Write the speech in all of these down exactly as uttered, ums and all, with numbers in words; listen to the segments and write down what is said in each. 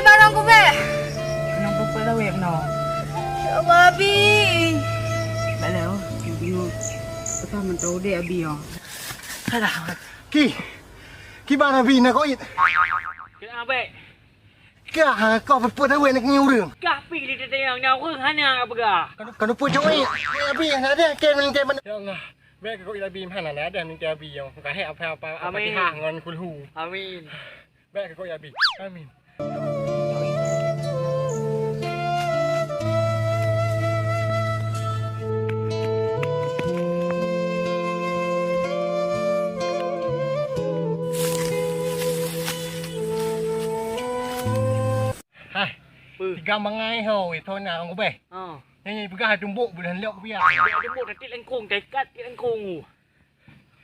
Barang kubeh. Nang peuet lawét nyoe. Ya Allah, Abi. Bala, oh, Abi, oh. Apa mantau deh, Abi, oh. Alah. Ki. Ki bang Abi nak koit. Kena abek. Kah, kau peuet lawét nak ngi ureueng. Kah pi di tetayang na ureueng hana peugah. Kau peuet jawai. Abi hana ada ke mengke mana. Ya Allah. Baik kau Abi mana ada mengke Abi yang. Kahek apa-apa. Amin. Fatihah ngon kulhu. Amin. Baik keu kau ya Abi. Amin. Hai. Peue? Tiga mangai ho, weh, thon na rang ubeh. Ha. Nyan peugah tumbok bulan lok piah. Dia tumbok tatik lengkong, taikat tik lengkong.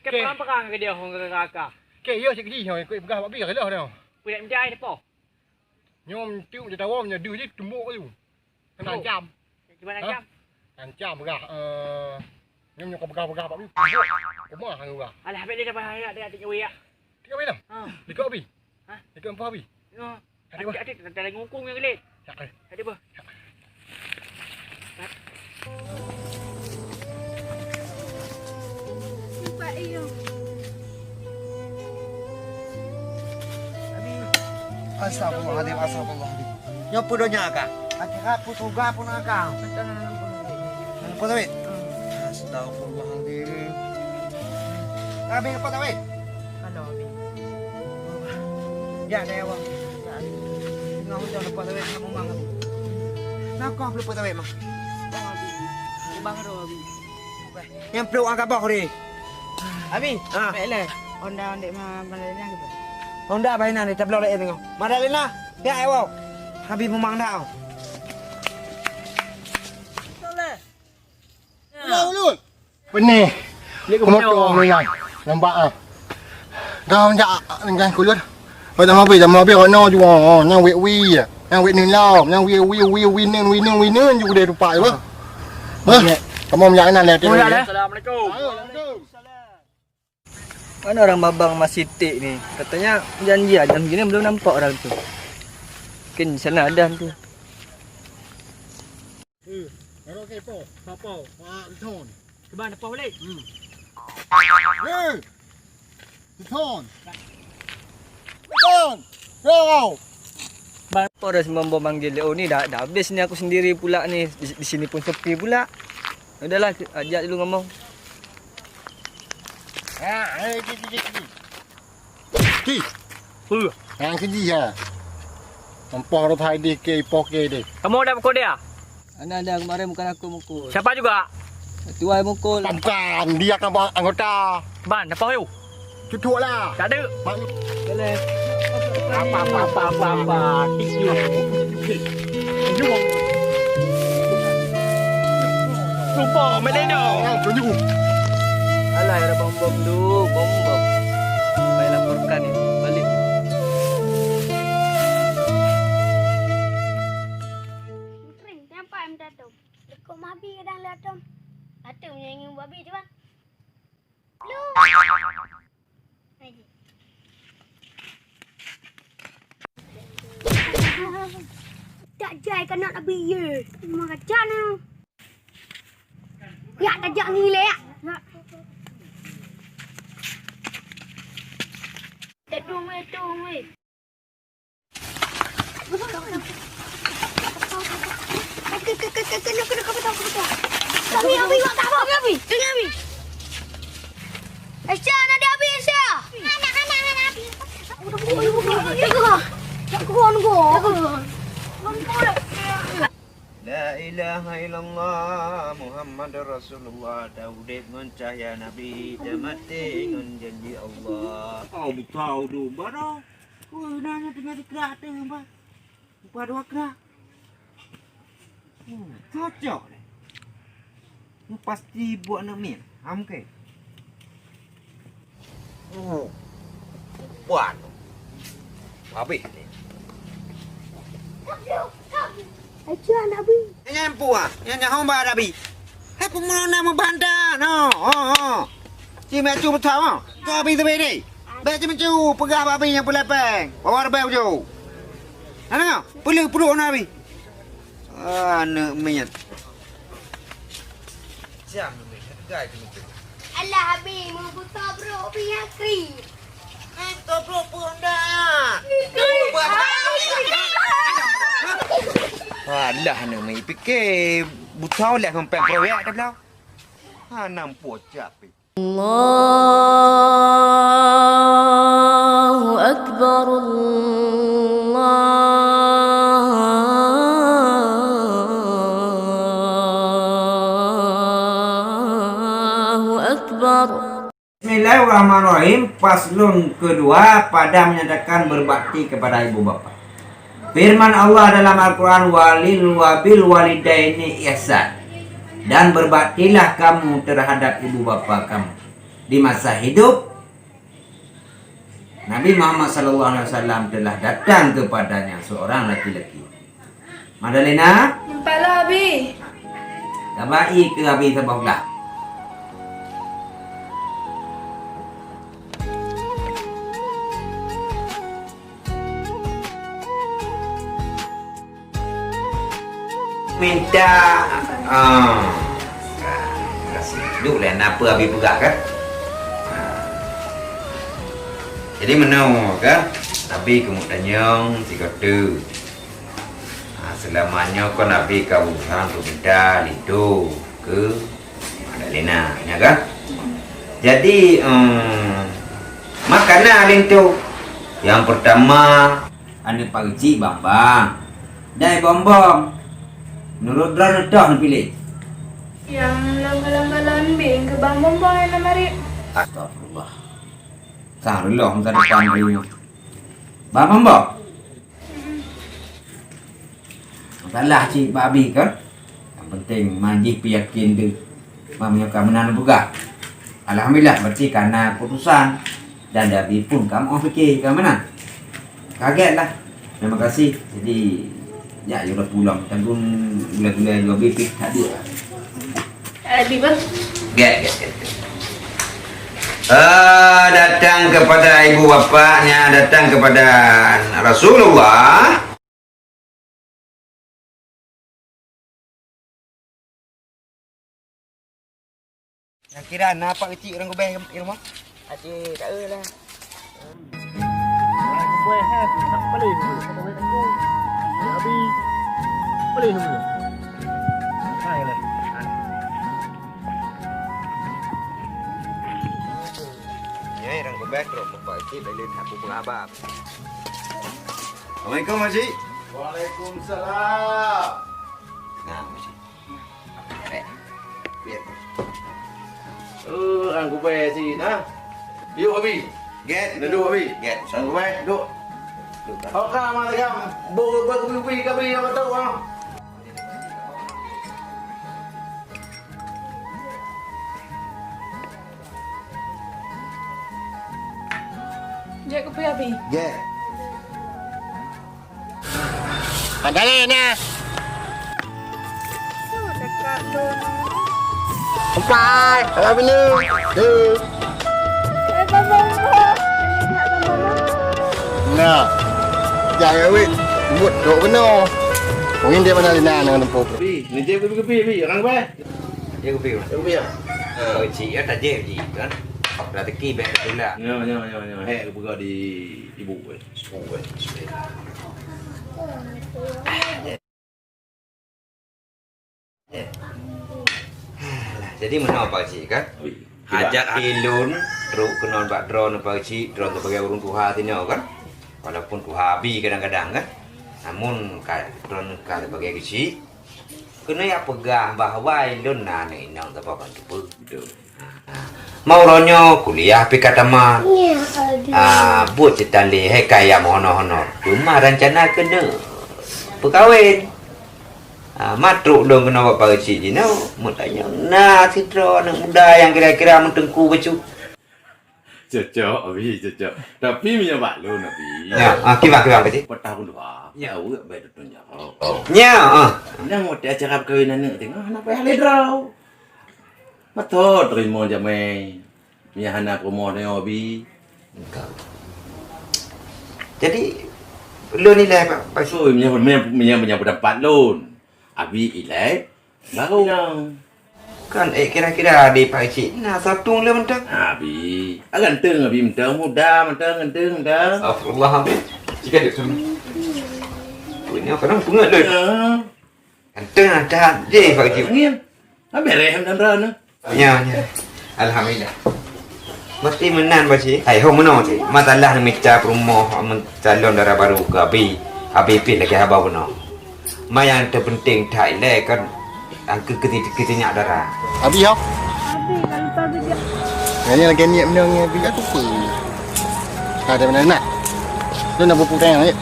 Ke perang-perang ke dia hong ke raka. Ke yo cik ji ho, ikut peugah babi ka loh dah. Peue nak menjai depo? Nyoe meucuk jitawa meunyoe deuh jih tumbok laju. Kena ancam. Cuba ancam. Ancam peugah, eh, nyoe meunyoe ka peugah-peugah bak meucuk. Kumaha peugah. Alah, habis dia dah bahaya dia tak nyawa ya. Tiga malam? Ha. Ikut abi? Ha? Ikut empat abi? Ya. Ada apa? Ada, ada, ada ngukung yang gelit. Ya, ada. Ada apa? Astagfirullahaladzim, astagfirullahaladzim. Nyoe peue donya ka? Akhirat pun surga pun neraka. Apa tawet? Astagfirullahaladzim. Abi apa tawet? Halo, Abi. Ya, saya awak. Tengah hujan lepas tawet nak memang, Abi. Nak kau lepas tawet mah? Oh, Abi. Bang Ro, Abi. Nyang peluk angka boh deh. Abi, ha. Baiklah. Honda ondek ma Madalena gitu. Honda baik nanti tabloh lagi tengok. Madalena, ya, ayo. Abi memang dah. Ulul, ulul. Peuneh. Peuneh. Nampak ah. Gam jak dengan kulur. Pada mabe, dah mabe ono juga. Nyang wek wi. Nyang wek nin lam. Nyang wi wi wi wi nin wi nin wi nin juga deh tupak tu. Bah. Kamu menyak nan leh. Assalamualaikum. Mana orang babang masih tik ni? Katanya janjian jam segini belum nampak orang tu. Mungkin di sana ada tu. Eh, baru ke po, po, po. Wah, John. Cuba depan balik. Hmm. Eh, John. John. Yo. Bang, apa dah sembang manggil? Oh, ni dah, dah habis ni aku sendiri pula ni. Di, di sini pun sepi pula. Udahlah, ajak dulu ngomong. Ha, eh, cik, cik, cik, cik. Ki. Peue? Nyang keujih ha. Nampak rot hai deh ke, ipoh ke deh. Kamu ada mukul dia? Ana ada kemarin bukan aku mukul. Siapa juga? Tuai mukul. Bukan, bukan. Dia kan anggota. Ban, apa you? Cucuk lah. Tak ada. Mak. Boleh. Apa, apa, apa, apa, apa. Tisu. Tisu. Sumpah, melena. Ah, tunjuk. Alah, ada bom-bom tu, bom-bom. Saya laporkan ni, balik. Kering, kenapa em datang? Lekuk mabi kadang datang. Atau menyanyi babi tu, bang. Lu. Tak jai kan nak Abi ye. Memang kacau ni. Ya, tajak ni le ya. Tak tu, weh, tu, weh. Kami, Abi, wak tak apa, Abi. Tengok, Abi. Aisyah, nak dia Abi, Aisyah. Anak, anak, anak, Abi. Jaga. Jaga, jaga. La ilaha illallah Muhammadur Rasulullah, taudeb ngon cahya Nabi, tamaté ngon janji Allah. Oh, beutôi dum baroe. Keu nanya teungoh dikrak teuh, bah. Upah dua krak. Hmm, cocok deh. Ni pasti buat aneuk miet. Ham ke? Oh. Buat. Habis ni. Aja anak bi. Nyan puah, nyan nyan hong ba Abi. Hai peumulona meubantah, no. Ho, ho. Ci meucu beutôi, ho. Ka Abi teubiet deh. Bèk ci meucu, peugah bak Abi nyang peulepeng. Bawa reubèe ujoe. Hana, peuleueh peuduek na Abi. Aneuk miet. Siang ni, gai keuneuk. Alah, Abi, meubuta brok Abi nyang kri. Meubuta brok peue dah? Alah, aneuk miet pike buta leh sampai proyek dah belau. Hana pocah pi. Allahu Akbar, Allahu Akbar. Bismillahirrahmanirrahim. Paslon kedua pada menyatakan berbakti kepada ibu bapa. Firman Allah dalam Al-Quran, "Walil wabil walidaini ihsan," dan berbaktilah kamu terhadap ibu bapa kamu. Di masa hidup Nabi Muhammad sallallahu alaihi wasallam telah datang kepadanya seorang laki-laki. Madalena? Nempala Abi. Tabai ke Abi saboh glah. Minta, ah, duek lé na peue Abi peugah kan? Ah. Jadi meunoe kan, Abi keumeung tanyong sigoe teuk. Ha, seulama nyoe kon Abi ka berusaha untuk minta linto keu Madalena, nya kan? Jadi, em, makanan linto. Yang pertama, aneuk Pak Geuchik Bambang. Dai Bambang. Nurut droeneuh toh neupiléh. Nyang lom galon-galon beng keu Bang Bambang nyang na marit. Astagfirullah. Sang reuloh masa depan Bang Bambang. Masalah cit bak Abi kan. Yang penting manjih peuyakin deuh. Meunyoe ka meunan peugah. Alhamdulillah, berarti ka na keputusan. Dan dari Abi pun ka meu'oh pike ka meunan. Kaget lah. Terima kasih. Jadi, ya, ya udah pulang. Tanggung gula-gula dua B P hadir. Abi, Bang. Get, get, get, get. Ah, datang kepada ibu bapaknya, datang kepada Rasulullah. Kira na Pak Geuchik ureueng gubeh di rumoh? Aje, tak eu lah. Ureueng gubeh, eh, tak paléh dulu. Tapi paléh dulu. Hai lah. Ya, ureueng gubeh trok Pak Geuchik lalu nak peugah haba. Assalamualaikum, Pak Geuchik. Waalaikumsalam. Nah, Pak Geuchik. Eh, ureueng gubeh si nah. Yuk, Abi. Get. Duduk, Abi. Get. Ureueng gubeh, duduk. Oka, Mak Tegam. Bu, bu, bu, bu, bu, bu, bu, bu, bu. Jeuet keupeue, Abi? Jeuet. Padahai na. Empai, abang bini. Deh. Nah, jangan awet. Buat dok benar. Mungkin dia mana lina dengan tempat. Bi, ni dia keupi-keupi, Bi. Orang apa? Dia keupi, Bang. Dia keupi, ya? Keuchik ya, tajih ji kan. Rezeki baik betul lah. Ya, ya, ya, ya. Hek, buka di ibu, eh. Sepuluh, eh. Sepuluh. Alah, jadi meunoe Pak Cik kan? Ui, tidak. Hajat ilôn trok keunoe bak droeneuh Pak Cik, droeneuh sebagai ureuëng tuha sinoe kan? Walaupun tuha bi kadang-kadang kan? Namun ka, droeneuh ka sebagai keuchik, keuneuk jak peugah bahwa ilôn na aneuk inong saboh ban teupeu. Betul. Ma uroe nyoe kuliah pih ka tamat. Ah, buet cit tan lé hai kaya meuhonor-honor. Cuma rancana keuneuk peukawen. Ah, ma trok lôn keunoe bak Pak Cik jinoe, meutanyong na sidroe aneuk muda nyang kira-kira meuteungku bacut. Cocok, Abi, cocok. Tapi meunyoe bak lôn, Abi. Ya, ah, kiban, kiban, Pak Cik. Patah pun dua. Ya. Awak baik tutun jawab. Oh. Nya, ah. Nang watèe acara peukawen aneuk teuh, hana payah lé droe. Mantong teurimong jamé. Meunyo hana peurumoh nyoe bi. Engkau. Jadi, Lôn ilèe, Pak, Pak Cik. Ui, meunyoe, meunyoe, meunyoe, meunyoe peundapat lôn, Abi ilèe, baru. Kan, eh, kira-kira di Pak Cik na satu lôn mantong. Abi, ah, ganteng Abi mantong, muda mantong, ganteng mantong. Astagfirullah, Abi. Cik ada tu. Punya kadang pungut lôn. Ya. Ganteng that je, Pak Haji. Angin. Habis rehem dan rana. Ya, ya. Alhamdulillah. Mesti meunan, Pak Haji. Hai, ho meunoe, Cik. Masalah neumita peurumoh, calon dara barô keu Abi. Abi pih lagèe haba bunoe. Ma nyang teupeunténg that ilèe kan, angkeu keuti-, keutinyak dara. Abi, ho? Abi, kalau tak bijak. Nyan lagèe niet meunoe ngon Abi, aku pun. Ada mana nak? Lu nak pupuk tayang, ya?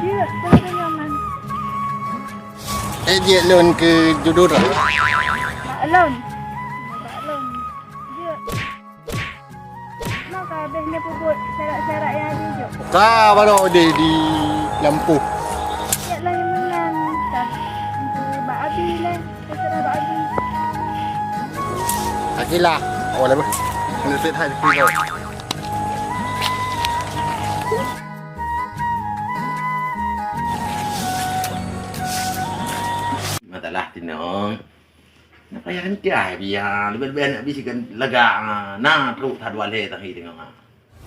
Dia, tak ada nyaman. Eh, jeuet lôn keu jodoh droe. Bak lôn. Bak lôn. Jeuet. Maka habéh neupeubuet syarat-syarat nyang jijok. Ka baroe deh di lampôh. Jeuet lah nyang meunan. Ka bak Abi lah. Terserah bak Abi. Akilah. Awak lah beuh. Kena set hai. Masalah tinong. Napa nyang keu Abi, ya? Leubeh-leubeh aneuk Abi sikan lagak, ah, na trok that dua lhèe tahi teungoh, ah.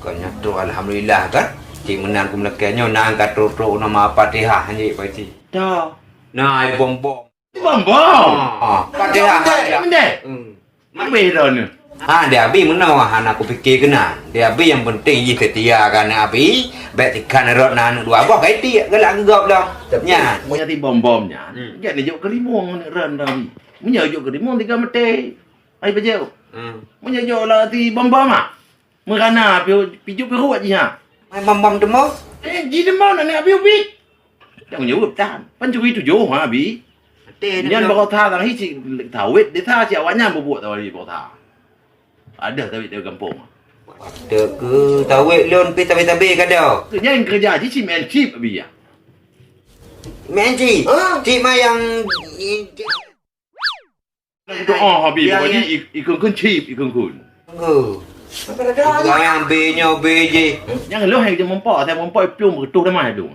Kon nyoe trok, alhamdulillah kan. Cit meunan keu meulakèe nyoe na ka trok-trok nama Fatihah nyoe, Pak Cik. Toh. Na, ai bom-bom. Bom-bom? Ah, Fatihah. Mendeh, mendeh. Hmm. Habéh droeneuh. Ha, di Abi meunoe hana kupike keunan. Di Abi nyang penting jih seutia keu aneuk Abi, bèk tikhan rot na aneuk dua boh ka itiek galak keu gob dah. Nyan. Meunyo di bom-bom nyan, hmm, gèt neujok keurimong aneuk droen dah Abi. Meunyo jok keurimong tiga meuté. Ai bajèe. Hmm. Meunyo jok lam ati bom-bom ah. Meurana pi-, pijuet piruet jih ha. Mai bom-bom teuma? Eh, ji teuma aneuk Abi ubit. Tanggong jaweueb tan. Pancuri tujoh ha, Abi. Nyan baroe that, hi cit tawet desa cit awaknyan bubuet tawet baroe that. Ada tawet di gampông. Patut keu tawet lôn pi tabe-tabe ka dong. Nyan keureuja jih cit main chip, Abi, ya. Main chip? Ha? Chip ma nyang Doa Abi, ya, pokok ya. Jih i-, ikun-kun chip, ikun-kun. Oh. Apa dah? Yang B nyoe B J. Nyang lôn hai je meumpok, saya meumpok plueng beutôi damai tu.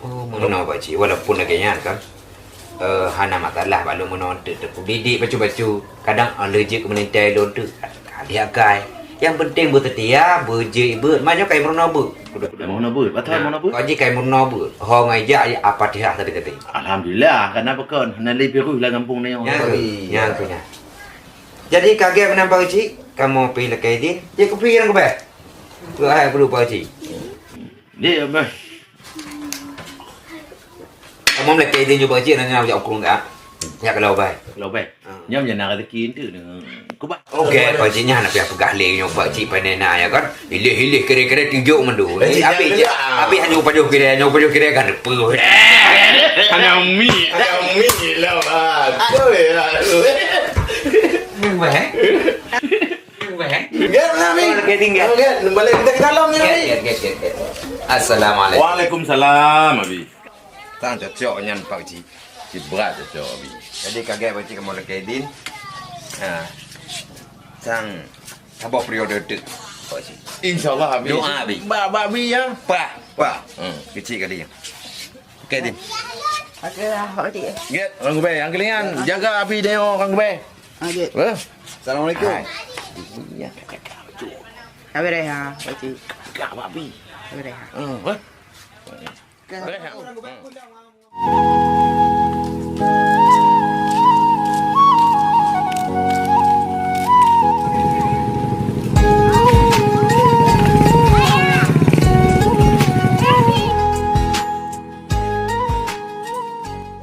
Oh, meunoe Pak Cik, walaupun lagèe nyan kan. Eh, hana masalah bak lôn meunoe teuk, teuk didik bacut-bacut. Kadang, ah, leujeuk keu meuninggai lôn teuk. Ka diakai. Yang penting beuseutia, beujeuet beuet. Manyoe kai meurunoe beuet. Meurunoe beuet. Batal meurunoe beuet. Kau ji kai meurunoe beuet. Ho ngai jak Al-Fatihah tadi-tadi. Alhamdulillah, kenapa kon? Hana lé virus lam gampông ni. Nyang tu, nyang tu, nyang. Jadi kagèe meunan Pak Cik, kamoe pi lakèe idin. Jeuet kupi nyang keubah. Keu hai perlu Pak Cik. Dia, Abah. Kamoe lakèe idin juga Pak Cik, nanya jak ukrong ka. Nyak kalau bai. Kalau bai. Ha. Nyoe nyang na rezeki enteuk ni. Kubah. Okey, Pak Cik nyan nak payah peugah lé nyoe Pak Cik pandai na ya kan. Ilih-ilih kira-kira tunjuk mandu. Eh, habis je. Jangan. Habis hanya upajoh kira, hanya upajoh kira kan depa. Hana mi. Hana mi lah. Aduh ya. Aduh. Ni bah, eh? Ni bah, eh? Enggak, enggak, Mi. Oh, okey, tinggal. Enggak, balik kita ke dalam ni, Mi. Get, get, get, get, get. Assalamualaikum. Waalaikumsalam, Abi. Tang cocok nyan Pak Cik. Cit brat cocok Abi. Jadi kagèe Pak Cik kamoe lakèe idin. Ha. Sang saboh periode teuk Pak Cik. Insya-Allah Abi. Doa Abi. Bak, bak Abi ya. Pah, pah. Hmm, kecil kali ya. Okey, Din. Okey lah, Pak Cik. Get, orang gubé. Yang kelingan, jaga Abi nyoe orang gubé. Ha, Cik. Apa? Assalamualaikum. Hai. Iya. Habis dah, ha, Pak Cik. Jaga Abi. Habis dah, ha. Hmm, apa?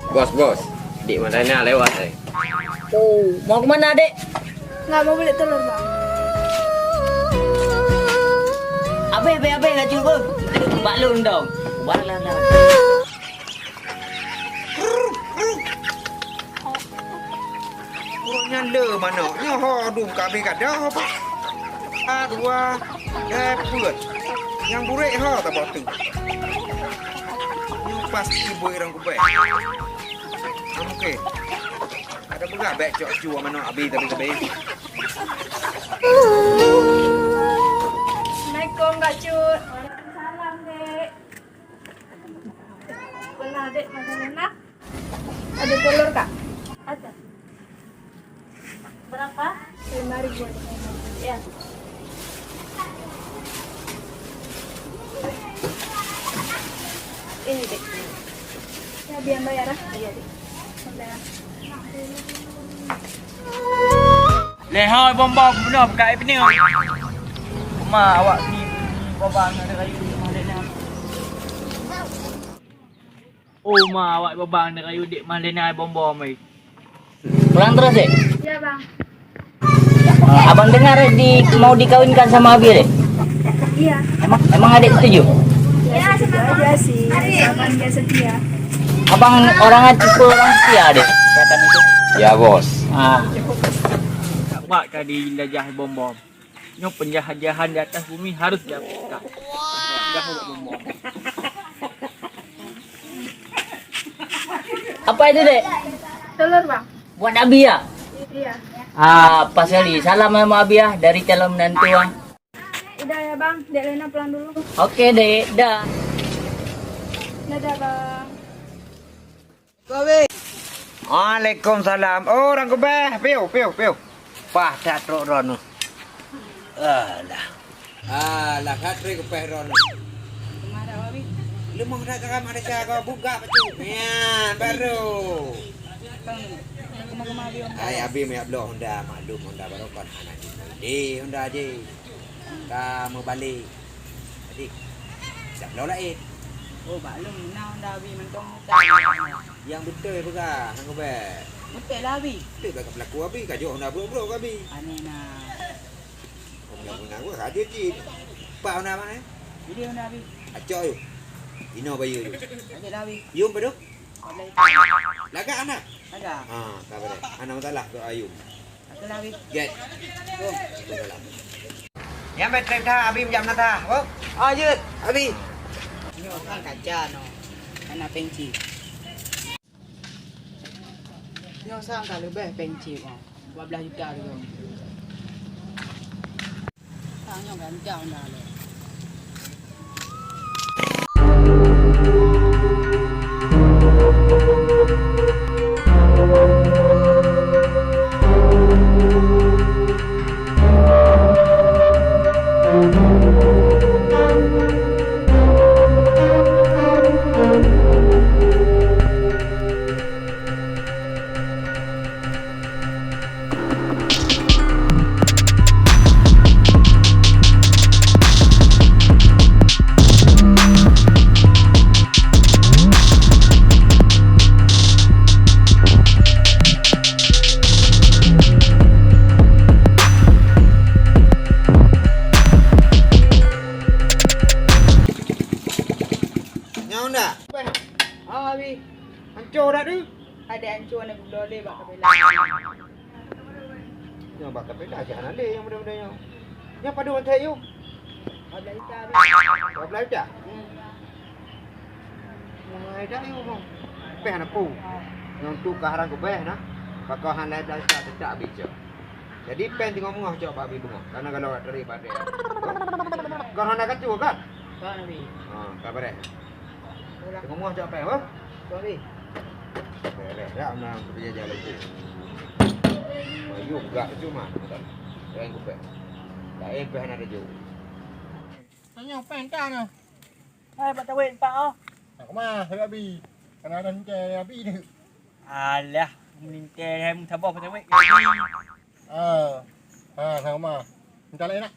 Bos, bos. Dik Madana lewat, eh. Oh, mau ke mana, Dek? Nggak mau beli telur, Bang. Abeh, abeh, abeh, laju, Bang. Bak lôn dong. Bang, lah, lah. Ureueng nyan le manok. Nyoe ho dum ka abeh gadoh apa? Ha, dua. Eh, peuet. Nyang burek ho taboh tu. Nyoe pasti buet ureueng kubeh. Ah, mungkin. Ada peugah bèk cok cua manok abi tapi kebe. Assalamualaikum, Kak Cut. Waalaikumsalam, Dek. Dek, makan enak. Ada telur, Kak? Ada. Berapa? Lima ribu ada. Ya. Ini, Dek. Ya, biar bayar, ah. Iya, Dek. Udah. Lehoi bombom bunoe buka air peuneuk. Uma awak ni bombom na rayu. Oh ma, awak babang neurayu dek mah lena bombom ai. Pulang terus, Dek? Iya, Bang. Abang dengar di, mau dikawinkan sama Abi, Dek? Iya. Emang, emang Adek setuju? Iya, setuju aja sih. Abang dia setia. Abang orang tipe orang setia, Dek? Kelihatan itu. Ya, Bos. Ah. Bak ka dijajah bombom. Nyoe penjahat-jahat di atas bumi harus dihabiskan. Dah buat bombom. Apa itu, Dek? Telur, Bang. Buat Abi ya? Iya. Ah, pas kali. Salam sama Abi ya dari calon menantu, ah. Udah ya, Bang. Dek Lena pulang dulu. Oke, Dek. Dah. Dadah, Bang. Waalaikumsalam. Oh, Rang Kubeh. Piu, piu, piu. Pah that trok droeneuh. Alah. Alah, that trok kupeh droeneuh. Kemana, Wabi? Leumah dah ka manusia kau buka pacu. Ya, baru. Kemana, kemana, Wabi? Ai, Abi meuyak bloe Honda, maklum Honda baru kon hana di Honda je. Ka meubalek. Jadi, siap lom laén. Oh, maklum, na Honda Abi mantong muka. Nyang beutôi peugah, Rang Kubeh. Beutôi lah, Abi. Beutôi bak peulaku Abi, ka jok Honda brok-brok keu Abi. Aneh na. Oh, nyang beuna gua ka jeuet jih. Pak Honda mana? Jadi Honda Abi. Acok yuk. Inoe bayeue yuk. Acok lah, Abi. Yum padu? Lagak anak? Lagak. Ha, ka beureh. Anak masalah tu ayum. Aku lah, Abi. Get. Go. Nyang baik trep that, Abi meujak meunan that, ho? Ah, jeuet, Abi. Nyoe kan kaca noh. Hana péng chip. Nyoe sang ka leubeh péng chip, oh. Dua belas juta tu. Sang nyoe gancang dah lé. Nyoe dah. Ah, Abi. Hancô dah tu. Ada hancô nak gula le bak kapela. Nyoe bak kapela aja hana lé nyang muda-muda nyoe. Nyoe padum mantong yuk? Dua belas juta, Abi. Dua belas juta? Hmm. Wah, dah yuk, Bang. Peh hana pu. Nyang tu ka harang kubeh nah. Pakon hana dua belas juta tetap Abi cok. Jadi peh teungoh meungoh cok bak Abi beungoh. Karena kalau dari pada. Kau hana kacau kan? Kau Abi. Ha, ka beres. Teungoh meungoh cok peh, ha? Kau Abi. Beres dah, menang kerja jalan tu. Wah, yuk gak cuma. Lain kupeh. Lain peh hana ada jauh. Tanya peh entah nah. Hai, Pak Tawet, empat oh. Nak kemah, Abi? Kan ada nte Abi tu. Alah, nte hai meusaboh Pak Tawet. Ah, ha, sama. Minta lain nak?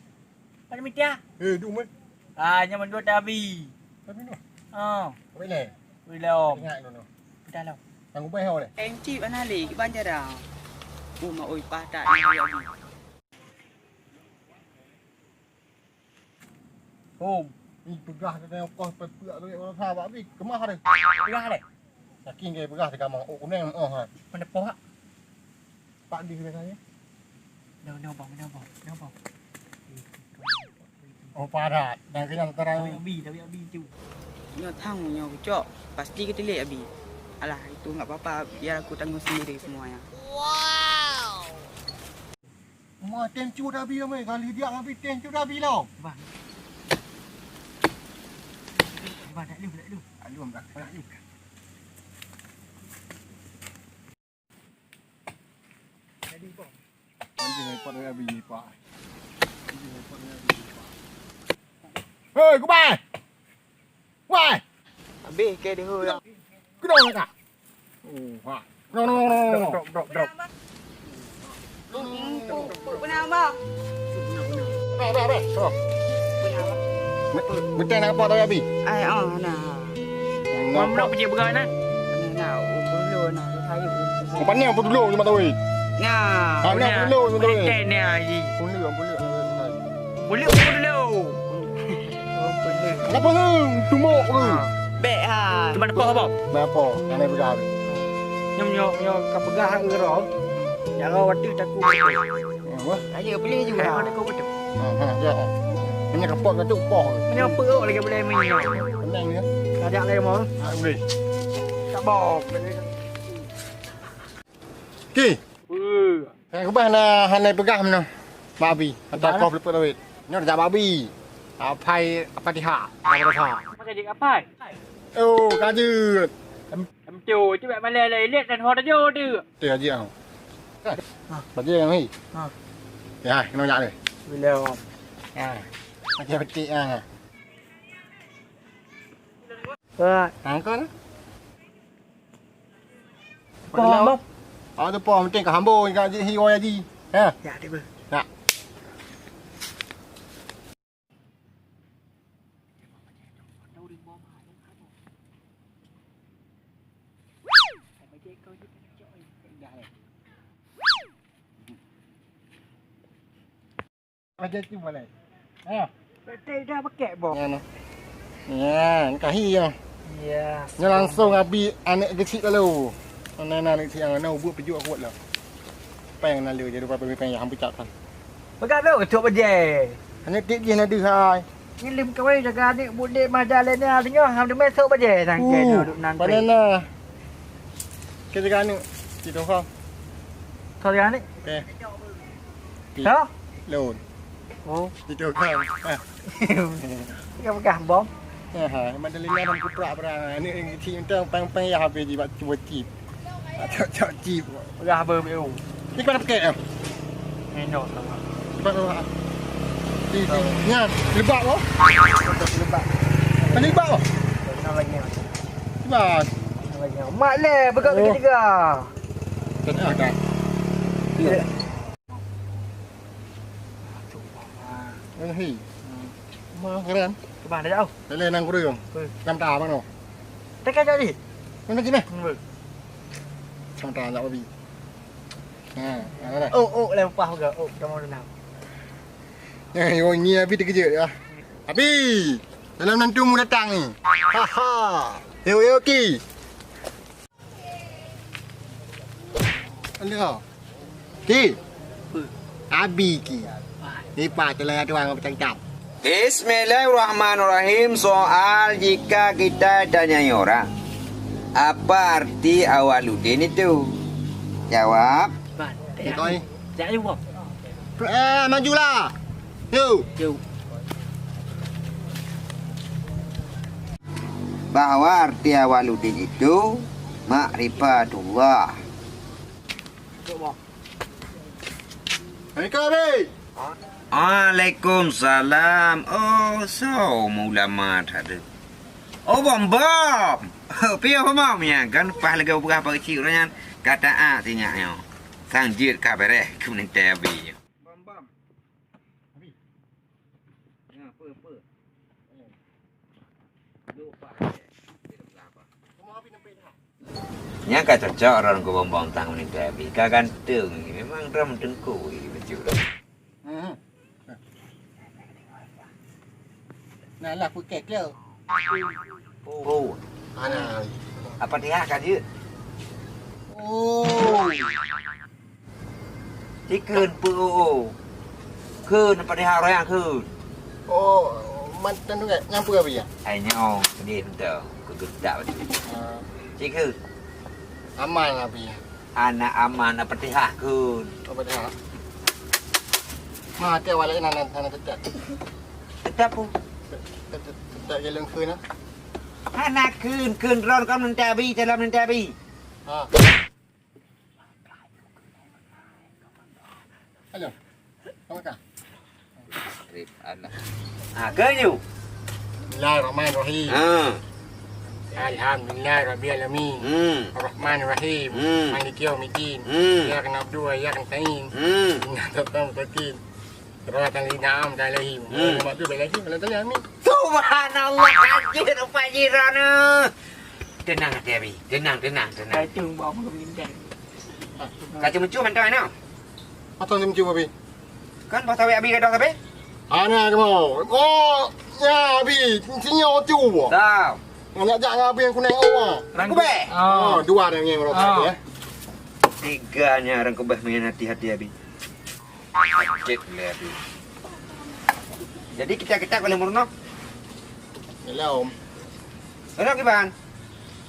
Pada minta? Eh, dum eh. Ah, nyaman dua Abi. Tapi noh. Oh. Boleh. Boleh om. Ingat noh. Dah lah. Tanggung bayar oleh. Encik mana le, iban jara. Oh, mak oi, patah ni Abi. Hom, ni peugah teuntang kos peuet peuet duit ureueng sa bak Abi, keumah deh. Peugah deh. Saking gaya peugah teuka meu'oh kuneng meu'oh ha. Meuneupah. Pak di biasanya. Dah, dah bang, dah bang, dah bang. Oh, padat. Dan kenyang terang. Tapi Abi, tapi Abi tu. Nyoe thang nyoe kucok, pasti keutilék Abi. Alah, itu enggak apa-apa, biar aku tanggung sendiri semuanya. Wah, tem cut Abi lom, eh. Kali dia Abi tem cut Abi lom. Bang. Bang, tak lu, tak lu. Tak lu, tak lu. Hei, kubai! Wai! Habéh keu deuh. Keudong ka. Oh, ha. No, no, no, no, no. Drop, drop, drop, drop. Beh, beh, beh. Oh. Beutôi nak apa tadi, Abi? Ai, oh, nah. Nak apa? Mana pijak beugah nah? Nah, umpul dulu, nah, saya umpul. Apa ni umpul dulu, cuma tahu. Nah. Ha, ni umpul dulu, cuma tahu. Beutôi ni, Haji. Umpul dulu, umpul dulu. Umpul dulu. Umpul dulu. Kenapa tu? Tumbuk tu. Ha. Bek ha. Cuma apa, Bob? Bek apa? Yang nak pegang. Nyom, nyom, nyom, ka pegang hak euro. Jaga waktu takut. Apa? Saya beli juga. Ada kau betul. Ha, ha, ya. Hanya kapok satu poh. Menyapa lagi boleh main. Tenang ya. Ajak lagi mau. Ha, boleh. Tak bawa. Ki. Hai kubah na hana peugah meunoe. Mabi, ata koh peuleupeut lawét. Nyoe jak mabi. Apai apa diha? Apa diha? Apa jadi apai? Oh, kajut. Em tu, cuba malam le ilet dan ho tajo tu. Tu aja. Bagi yang ni. Ha. Ya, kena jak deh. Bila. Ya. Macam petik ah. Buat. Ha, kau ni? Apa, Bob? Ah, tu apa? Mungkin kau hamba ingat Haji Hiwai Haji. Ha? Ya, dia ber. Ya. Macam tu boleh. Ha. Betul dah pakai, Bob. Ya, nah. Ya, ni kahi ya. Ya. Ni langsung abi aneuk kecil lalu. Mana aneuk kecil yang mana ubuk pejuk aku lah. Peng lalu jadi berapa peng yang hampir cakap. Pegang tu, ketuk bajai. Aneuk tik jih na deuh hai. Ni lem kawai jaga aneuk budik mah jalan ni, ah, tengok, ham demai sok bajai tangkai. Uh, nyoe duk nan. Panen lah. Kita jaga aneuk. Kita kau. Kau jaga aneuk? Okey. Pi. Hah? Lôn. Oh. Itu kan. Pegang-pegang bom. Ya, ha, memang telinga dan kuprak perang. Ini yang kecil entah pang-pang ya habis jibat cuba cip. Cok-cok cip. Pegang apa, B O? Ni kau nak pakai, ya? Ni, no, sama. Cepat, sama. Di, di. Nya, lebak, oh. Lebak. Kan lebak, oh. Kenal lagi, Mas. Cepat. Kenal lagi. Mak le, pegang tiga-tiga. Tak ada, tak. Ya. Eh, hei. Hmm. Mah keren. Kemana dah jauh? Lele nang kurung. Apa? Nam ta mano? Tekan jadi. Mana sini? Hmm. Nam ta nak babi. Ha, ada dah. Oh, oh, lempah juga. Oh, kita mau dengar. Ya, yo ni abi terkejut ya. Abi, dalam nantu mu datang ni. Ha ha. Yo yo ki. Alhamdulillah. Ki. Apa? Abi ki. Apa? Ni pa telah tuan apa cakap. Bismillahirrahmanirrahim. Soal jika kita tanyai orang, apa arti awaludin itu? Jawab. Apa? Ni kau ni. Cak jawab. Eh, majulah. Yuk. Yuk. Bahwa arti awaludin itu makrifatullah. Assalamualaikum, Abi. Waalaikumsalam. Oh, so ulama tadi. Oh, bom bom. Piye bom bom nyan kan pas lagèe peugah pak cik ureueng nyan kata ah sinyak nyoe. Sang jeuet ka bereh keu meunitèe Abi. Bom bom. Abi. Ya, apa apa. Nyan ka cocok ron keu bom-bom tang meunitèe Abi. Ka ganteng, memang ron teungku bacut. Hmm. Nah, lah pukèe kleu. Oh. Ana. Apa tiha ka jeuet? Oh. Sikheun peu-o-o. Kheun padahai royang kheun. Oh, mantan tu kan? Nyang peugah biya? Ai nyoe, dia tu. Keu geutak tu. Ah. Sikheun. Aman lah biya. Anak aman, anak Fatihah kheun. Oh, Fatihah. Ma, tiap awak lain anak, anak tetap. Tetap pun. Tetap, tetap jalan kheun lah. Anak kheun, kheun ron kau nanti abi, dalam nanti abi. Ha. Halo. Alah. Ha, keu nyoe. Bismillahirrahmanirrahim. Ha. Alhamdulillahirabbil alamin. Hmm. Arrahmanirrahim. Hmm. Maliki yaumiddin. Hmm. Iyyaka na'budu wa iyyaka nasta'in. Hmm. Ihdinas siratal mustaqim. Siratal ladzina an'amta 'alaihim. Hmm. Ghairil maghdubi 'alaihim waladdallin. Amin. Subhanallah, anjir, rupa jiran. Tenang hati Abi. Tenang, tenang, tenang. Kacung bawah muka bintang. Kacung mencum mantap, no? Atau mencum, Abi? Kan pas tawet Abi gadoh sabe? Ana kamoe. Oh, ya Abi, sinyo tu. Tau. Nak jak ngon Abi nyang kuneng awak. Rang kubeh. Oh, dua dah nyang rokok ya. Tiga nya rang kubeh main hati-hati Abi. Sakit lé Abi. Jadi kita-kita boleh murno? Belum. Belum kiban?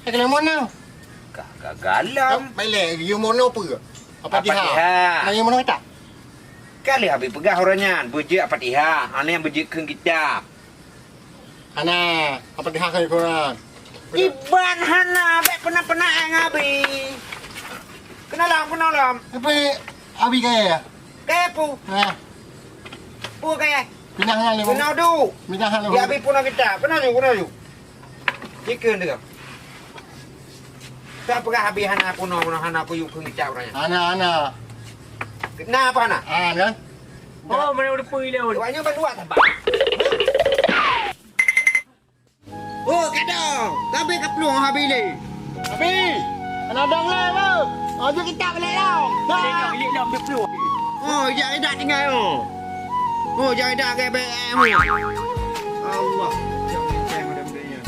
Eh, kena murno. Gagalam. Belek, you murno apa? Apa Al-Fatihah. Nah, you murno kita? Kali Abi peugah uroe nyan, beujeuet Al-Fatihah, hana nyang beujeuet kheun kitab. Hana, Al-Fatihah kheun Quran. Kiban hana, bèk peunak-peunak ngon Abi. Keunoe lom, keunoe lom. Tapi Abi kaya ya? Kaya pu. Nah. Pu kaya. Pindah nyan lé. Keunoe du. Pindah nyan lé. Di Abi puna kitab, keunoe du, keunoe du. Jikeun teuka. Tak peugah Abi hana peunoh, peunoh hana kuyup keu ngicak urang nyan. Hana, hana. Na apa hana? Ah, kan? Oh, mana udah pui lewat. Awak nyoe bandua tabak. Oh, kadang. Tapi ka plueng Abi lé. Abi, hana dong lé, beuh. Oh, jeuet kita balik dong. Balik dong, balik dong, dia plueng. Oh, jak idak tinggai, oh. Oh, jak idak ke B M, oh. Allah, jak menceng udah bedanya.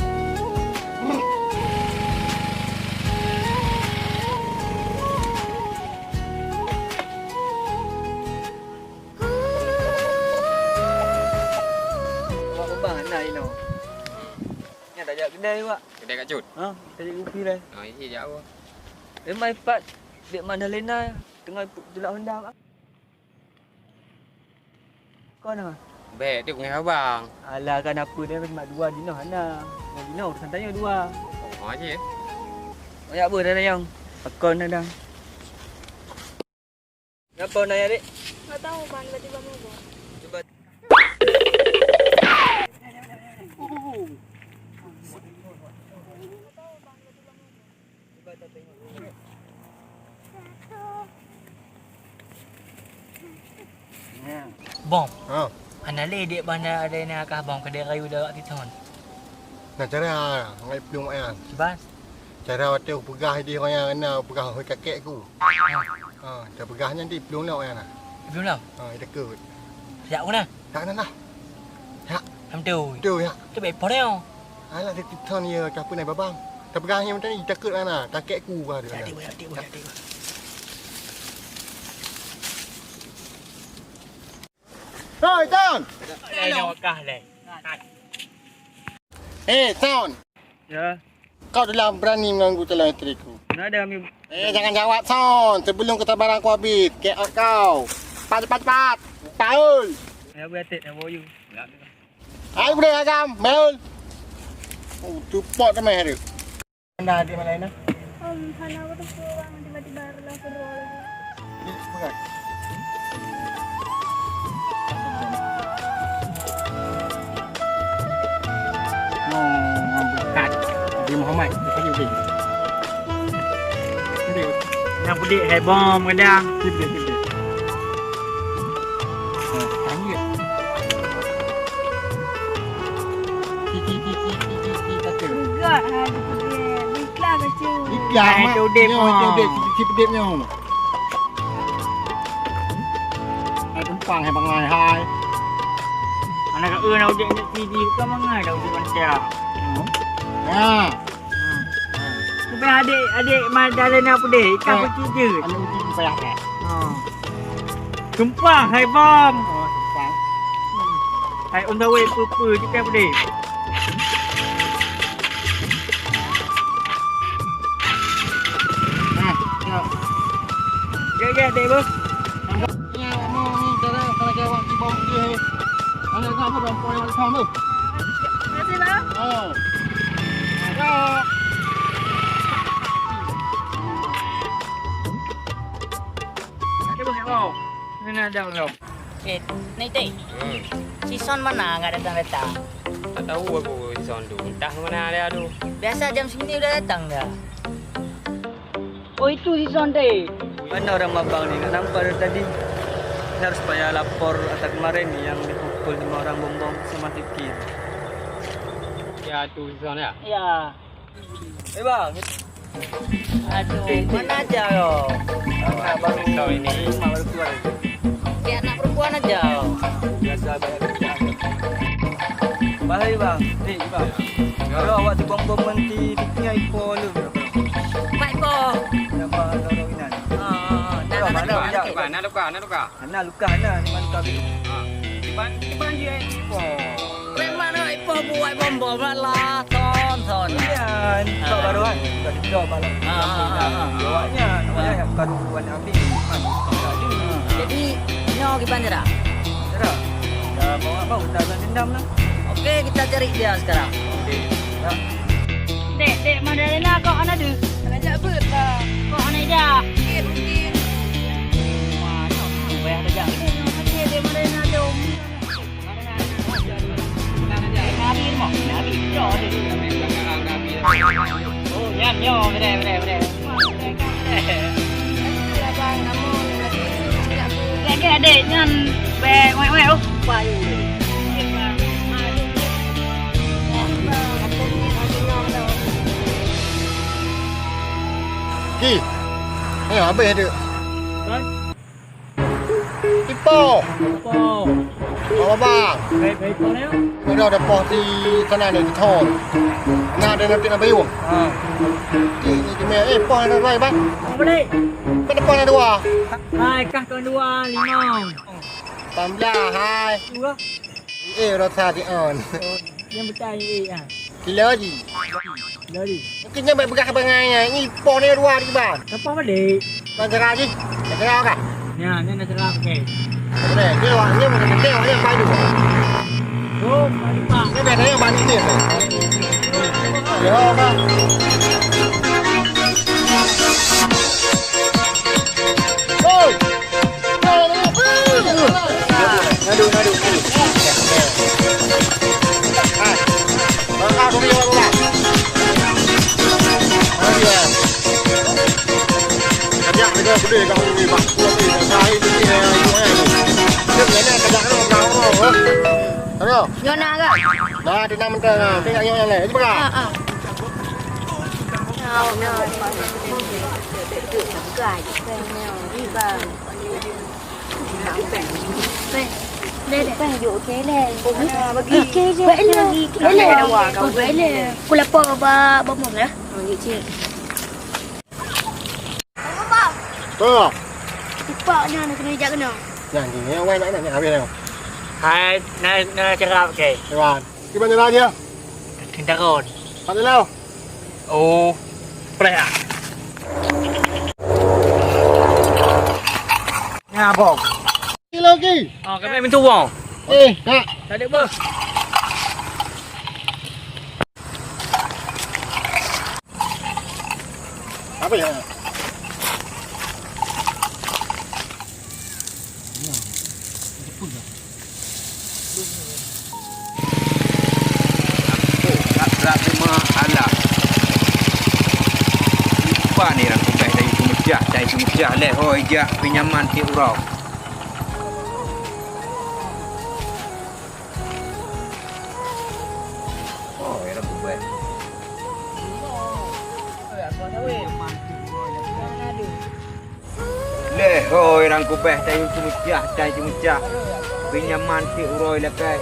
Wak Ubang na inoe. Nyan tajak keudè wak. Keudè Kak Cut. Ha, tajak kupi lai. Oh, iya jak apa? Memang ipat dek Madalena teungoh tulak Honda. Kon na? Bèk, tiep ngon abang. Alah, kan apa dia, mak dua jinoe hana. Ngon jinoe urusan tanyoe dua. Oh, aja. Banyak apa dah yang? Akon dah. Kenapa nak, Adik? Tak tahu, Bang. Tiba-tiba mogok. Tiba- Bang. Ha. Hana lé dek banda ada na kah bang kedai rayu dah wak kiton. Nah, cara ngai plueng ayah. Kiban? Cara watèe peugah di orang yang na peugah hoi kakek ku. Ha. Ha, dah peugah nyan di plueng lom ayah na. Plueng lom? Ha, dekat. Siap ku na? Tak na lah. Ya. Am tu. Tu ya. Tu bepor ya. Alah, dia titan ya, tak apa nak babang. Tapi kan yang tadi takut mana, kakek ku bah dia. Jadi, jadi, jadi. Hei, Ton! Eh, Ton! Ya. Kau dah berani mengganggu calon isteri ku. Nada kami. Eh, jangan jawab, Ton. Sebelum kata barang ku habis, ke kau. Cepat, cepat, cepat. Paul. Ya, bu atik, ya, bu you. Hai, budak agam, Mel. Oh, tupok teumeh tu. Anda di mana ini? Om, hana aku tu pulang, tiba-tiba ada langsung dua lagi. Ni, bukan. Oh, bukan. Di Muhammad, di sini, di. Di. Nyang peudik hai bom kadang. Sip, sip, sip. Nah, lanjut. Ki, ki, ki, kata. Enggak, ha, dia peudik. Ikhlas baca. Ikhlas, hai, mak. Udép, nyoe, ha. Udép, si peudik nyoe. Hai, tumpang, hai, bangai, hai. Mana ka, eh, nak udép ni, ni, ni, bukan mangai dah udép manusia. Hmm. Ha. Hmm. Bukan adik, adik Madalena peudik, ikan peucit jeuet. Aneuk uji payah, eh? Ha. Sumpah, hai bom. Oh, sumpah. Hai on the way, peue-peue, ikan peudik. Ha, ya. Gèt-gèt, dek, beuh. Nyan, nyan, nyan, cara, cara jawab di bawah dia. Ada tak apa, bang? Poin awak tu. Terima kasih, bang. Oh. Ya. Okey, bang, ya, bang. Ini ada, bang. Eh, Nai Teh. Hmm. Si Son mana nggak datang-datang? Tak tahu aku si Son tu. Entah ke mana dia tu. Biasa jam segini udah datang dah. Oh, itu si Son teh. Mana orang mabang ni? Nggak nampak dari tadi. Ini harus payah lapor ata kemarin yang dipukul lima orang bom-bom sama Tiki. Ya, tu si Son ya? Ya. Eh, bang. Aduh, mana aja lo? Abang ini baru keluar. Kayak anak perempuan aja lo. Biasa banyak kerja. Bahaya, bang. Ni, bang. Kalau awak tu bom-bom nanti, Tiki ai po lu. Mak po. Nampak orang-orang inan. Ah, ah, ah. Dah, dah, dah, dah, dah. Mana luka, mana luka? Hana luka, hana, cuma luka biru. Ha. Kiban, kiban dia ipo. Memang nak ipo buat bom-bom lah, Son, Son. Iya, ni tak baru kan. Bukan dia baru. Ha, ha, ha, ha. Awaknya, awaknya yang bukan hubungan Abi. Bukan, bukan dia. Jadi, nyoe kiban cara? Cara? Ya, mau apa? Udah dendam lah. Oke, kita cari dia sekarang. Oke. Ya. Dek, dek Madalena kok hana deuh? Hana jak beuet, Bang. Kok hana jak? Mungkin, mungkin. Wah, nyoe, nyoe, payah tajak. Oke, dek Madalena dong. Nabi mah, Nabi, yo, dek. Oh, nyan, yo, bere, bere, bere. Lagi adek nyan bèk wèk-wèk, oh. Ki. Eh, habéh tu. Kan? Ipo. Ipo. Apa bang? Baik, baik, Bang, ya. Udah ada poh di sana ni, di Thon. Nah, ada nanti nak bayung. Ha. Ki, ni, ni, eh, poh ada dua, bang. Apa ni? Ada poh ada dua. Hai, kah tuan dua, lima. Tambah, hai. Dua. Eh, rasa di on. Oh, yang betul ni, eh, ah. Kilo ji. Kilo ji. Mungkin nyan bèk peugah bangai nyan. Ni poh ni dua di ban. Lepas balik. Bang gerak ji. Dah gerak kah? Ya, ni dah gerak, okey. Boleh. Ni awak ni mana penting awak ni apa tu? Oh, balik, Pak. Ni dah tanya balik ni. Ya, Pak. Oi. Ngadu, ngadu, ngadu. Ah. Bangka dulu ya, Bang. Ngadu ya. Kajak tiga puluh dah ni, Bang. Dua puluh dah. Saya ni, eh, ni, eh, ni. Dia ni kajak ni, Bang. Ayo. Nyoe na kan? Nah, di nama tu, nah. Tengok nyoe ni. Ini berapa? Ah, ah. Nyoe, nyoe. Bukan. Bukan. Pèng. Deh, deh. Pèng jok, okey leh. Oh, bagi. Okey je. Baiklah. Okey, baiklah. Aku lapor bak Bang Mong, ya. Oh, ya, cik. Apa? Tipak nyan nak kena jak kena. Nyan, nyan, nyan, nyan, nyan, habis dah. Hai, na, na cakap, okey. Iwan, kiban jalan dia? Kendaraan. Mana lau? Oh, preh ah. Nya, Bong. Kilo lagi. Oh, kami minta uang. Eh, nak. Tak ada bos. Apa ya? Alah. Lupa ni orang tugas dari pemecah, dari pemecah leh. Hoi, jak pinjaman tiep uroe. Oh, orang tugas. Leh, hoi, rang kubeh, tai ceumeucah, tai ceumeucah. Pinjaman tiep uroe lakèe.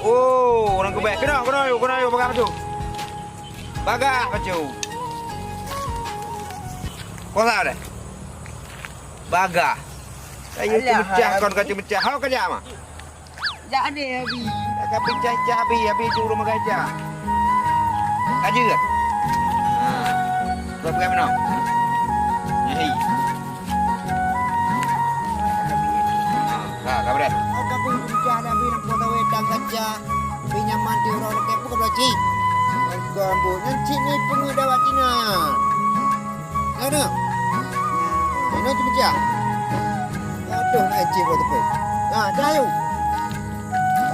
Oh, rang kubeh. Keunoe, keunoe, keunoe, bagah bacut. Bagah bacut. Kuasa deh. Bagah. Ayo ceumeucah, kon ka ceumeucah. Hau ka jak, Ma? Jak deh, Abi. Ka peucah-cah Abi, Abi tu rumah gajah. Ka jeuet. Ha. Kau pegang mana? Nyai. Ha, ka beres. Kau ka peucah dah Abi, nampak tahu tang gajah. Pinjaman di orang dekat pun kau belajar. Gambot nyan cit ni peungeuet awak Cina. Ada? Inoe cemecah. Aduh, nak cit buat tepi. Ha, dah yuk.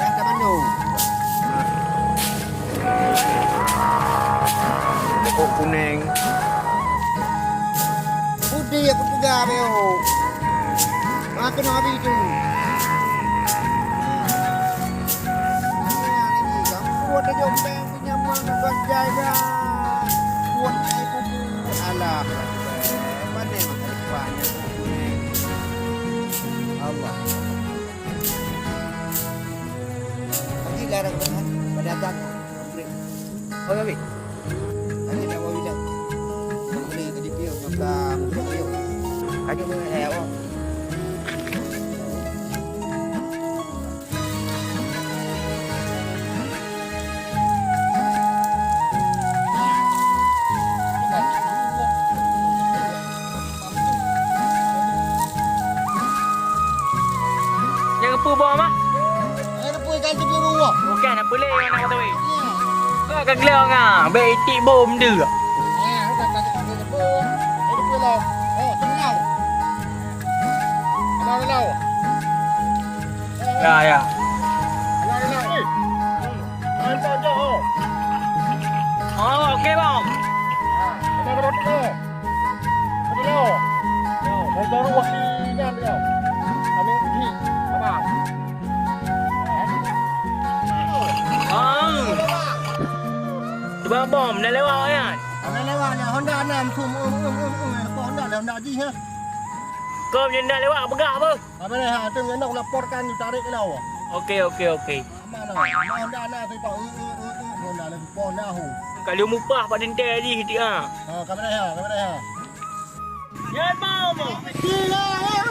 Dah tak mandum. Pokok kuning. Putih aku peugah, Beo. Aku nak habis tu. Buat aja. Nyaman bukan jaga. Buat saya bubu. Alah. Mana makan kuahnya bubu ni? Allah. Pergi larang dengan pedagang. Oh, ya, Bik. Ada dah wali dah. Beli tadi pion, nyokap, pion. Ada mana saya, oh. Nyang peue boh, Mak? Nyang peue ikan teubeu ruwah. Bukan, apa lé nyang nak kata weh? Kau ka gleh nga, bèk itik bom deh. Ha, bukan kata kata bom. Nyang peue lah. Oh, tengah. Kenal, kenal. Ya, ya. Kenal, kenal. Eh. Hantar dah, oh. Oh, okey, bang. Ha, kenal, kenal, kenal. Kenal. Yo, baru-baru wah di nyan, yo. Kami di, abang. Ah. Cuba bom, dah lewat kan? Dah lewat dah. Honda enam, sum, um, um, um, um. Apa Honda dah, Honda jih, ha? Kau punya dah lewat, peugah apa? Apa dah, ha? Tu yang nak laporkan, tarik ke lawa. Okey, okey, okey. Aman lah. Honda enam tu, Pak. Um, um, um, um. Honda lagi, Honda, ho. Kalau mupah, Pak Tenteng jih, dia. Ha, kamera, ha, kamera, ha. Ya, bom. Gila, ha.